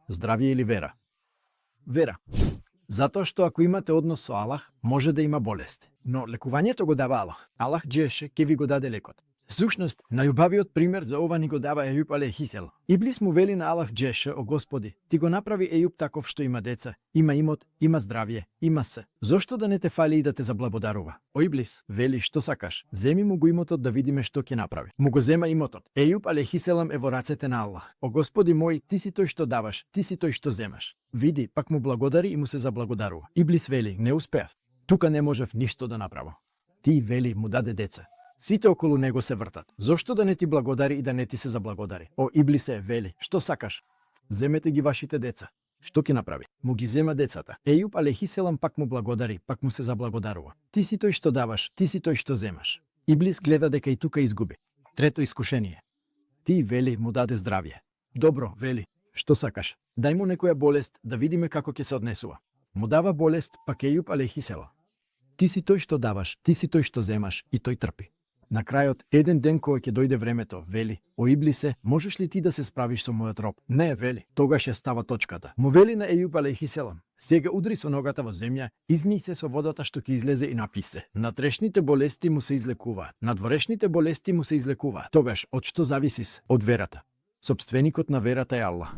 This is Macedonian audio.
здравје или вера? Вера. Затоа што ако имате однос со Аллах, може да има болест. Но лекувањето го дава Аллах. Аллах джеше ќе ви го даде лекот. Сушност, најубавиот пример за ова ни го дава Ејуб алейхиселам. Иблис му вели на Аллах джеше: "О Господи, ти го направи Ејуб таков што има деца, има имот, има здравје, има се. Зошто да не те фали и да те заблагодарува?" О Иблис вели: "Што сакаш? Земи му го имотот да видиме што ќе направи." Му го зема имотот. Ејуб алейхиселам е во рацете на Аллах. "О Господи мој, ти си тој што даваш, ти си тој што земаш." Види, пак му благодари и му се заблагодарува. Иблис вели: "Не успеав. Тука не можев ништо да направам." Ти вели му даде деца. Сите околу него се вртат. Зошто да не ти благодари и да не ти се заблагодари? О Иблисе вели: "Што сакаш? Земете ги вашите деца." Што ќе направи? Му ги зема децата. Ејуб алейхиселам пак му благодари, пак му се заблагодарува. "Ти си тој што даваш, ти си тој што земаш." Иблис гледа дека и тука изгуби. Трето искушение. Ти вели му даде здравје. "Добро," вели. "Што сакаш? Дај му некоја болест да видиме како ќе се однесува." Му дава болест, пак Ејуб алейхиселам. "Ти си тој што даваш, ти си тој што земаш", и тој трпи. На крајот, еден ден кога ќе дојде времето, вели: "О Иблисе, можеш ли ти да се справиш со мојот роб?" "Не," вели. Тогаш ја става точката. Му вели на Ејуб алейхиселам: "Сега удри со ногата во земја, измиј се со водата што ќе излезе и напи се. Натрешните болести му се излекуваат, надворешните болести му се излекуваат. Тогаш од што зависис? Од верата. Сопственикот на верата е Аллах."